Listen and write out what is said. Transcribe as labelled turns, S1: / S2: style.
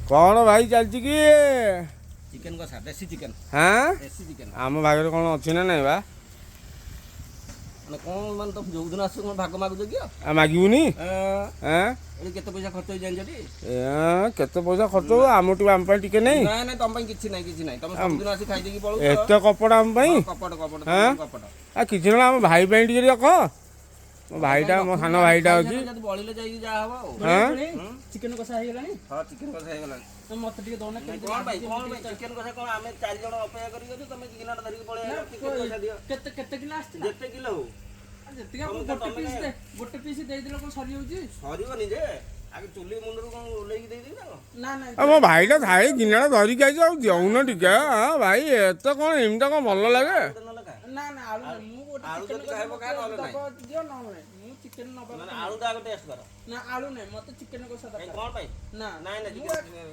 S1: କ'ଣ ଭାଇ ଚାଲିଛି କି?
S2: ଚିକେନ କଷା, ଦେଶୀ ଚିକେନ।
S1: ହାଁ।
S2: ଦେଶୀ ଚିକେନ।
S1: ଆମ ଭାଗରେ କ'ଣ ଅଛି ନା ନାଇଁ ବା?
S2: ମାନେ କ'ଣ, ମାନେ ତମେ ଯୋଉଦିନ ଆସୁଛ କ'ଣ ଭାଗ ମାଗୁଛ କି?
S1: ଆଉ ମାଗିବୁନି? ଏଁ?
S2: ଏଠି କେତେ ପଇସା ଖର୍ଚ୍ଚ ହେଇଯାଇ ସେଠି?
S1: ଏ, କେତେ ପଇସା ଖର୍ଚ୍ଚ ହବ? ଆମ ଟିକେ, ଆମ ପାଇଁ ଟିକେ ନାଇଁ?
S2: ନାଇଁ ନାଇଁ, ତମ ପାଇଁ କିଛି ନାଇଁ, କିଛି ନାଇଁ। ତମେ ସବୁଦିନ ଆସି ଖାଇ ଦେଇକି ପଳଉଛ।
S1: ଏତେ କପଡ଼ା ଆମ ପାଇଁ?
S2: କପଟ କପଟ।
S1: ହାଁ?
S2: କପଟ।
S1: ଆଉ କିଛି ନହେଲେ ଆମ ଭାଇ ପାଇଁ ଟିକେ ରଖ। ମୋ ଭାଇଟା, ମୋ ସାନ ଭାଇଟା ଅଛି।
S2: ଯଦି ବଳିଲେ ଯାଇକି ଯାହା ହବ ଆଉ।
S1: ହାଁ?
S3: ଚିକେନ କଷା ହେଇଗଲାଣି?
S2: ହଁ, ଚିକେନ କଷା ହେଇଗଲାଣି।
S3: ତ ମତେ ଟିକେ ଦଉନା।
S2: ନାଇଁ, କଣ ପାଇଁ, କଣ ପାଇଁ ଚିକେନ କଷା? କଣ ଆମେ ଚାରି ଜଣ ଅପେକ୍ଷା କରିକି ଅଛୁ, ତମେ ଗିନାଟା ଧରିକି ପଳେଇ ଆଇଲ, ଚିକେନ କଷା ଦିଅ।
S3: କେତେ କେତେ କିଲୋ ଆସିଥିଲା?
S2: ଯେତେ କିଲୋ ହଉ।
S3: ଯେତିକି ଆପଣ
S2: ତମେ
S3: ଗୋଟେ
S2: ତମେ
S3: ପିସ୍ ଦେ, ଗୋଟେ ପିସ୍ ଦେଇଦେଲେ କଣ ସରିଯାଉଛି?
S2: ସରିବନି ଯେ, ଆଗେ ଚୁଲି ମୁଣ୍ଡରୁ କଣ ଓହ୍ଲେଇକି ଦେଇଦେବି ନା କଣ?
S3: ନା ନା।
S1: ଆଉ ମୋ ଭାଇଟା ଥାଇ ଗିନାଟା ଧରିକି ଆଇଛି, ଆଉ ଦଉନ ଟିକେ? ହଁ ଭାଇ, ଏତେ କ'ଣ ଏମିତି କ'ଣ ଭଲ ଲାଗେ?
S2: ଗୋଟେ ନହେଲେ ଖା।
S3: ନା ନା, ଆଳୁ ନାହିଁ। ମୁଁ ଗୋଟେ
S2: ଆଳୁ
S3: ଚିକେନ
S2: ଯଦି ଖାଇବ ଖା, ନହେଲେ ନାହିଁ।
S3: ଦବ ଦିଅ, ନହେଲେ ନାହିଁ। ମୁଁ ଚିକେନ ନବା
S2: ମାନେ ଆଳୁ ଟା ଆଗ ଟେଷ୍ଟ କର।
S3: ନା, ଆଳୁ ନାହିଁ, ମତେ ଚିକେନ କଷା
S2: କାଇଁ,
S3: ଦରକାର।
S2: କଣ ପାଇଁ?
S3: ନା।
S2: ନାଇଁ ନାଇଁ।
S3: ମୁଁ
S2: ଚିକେନ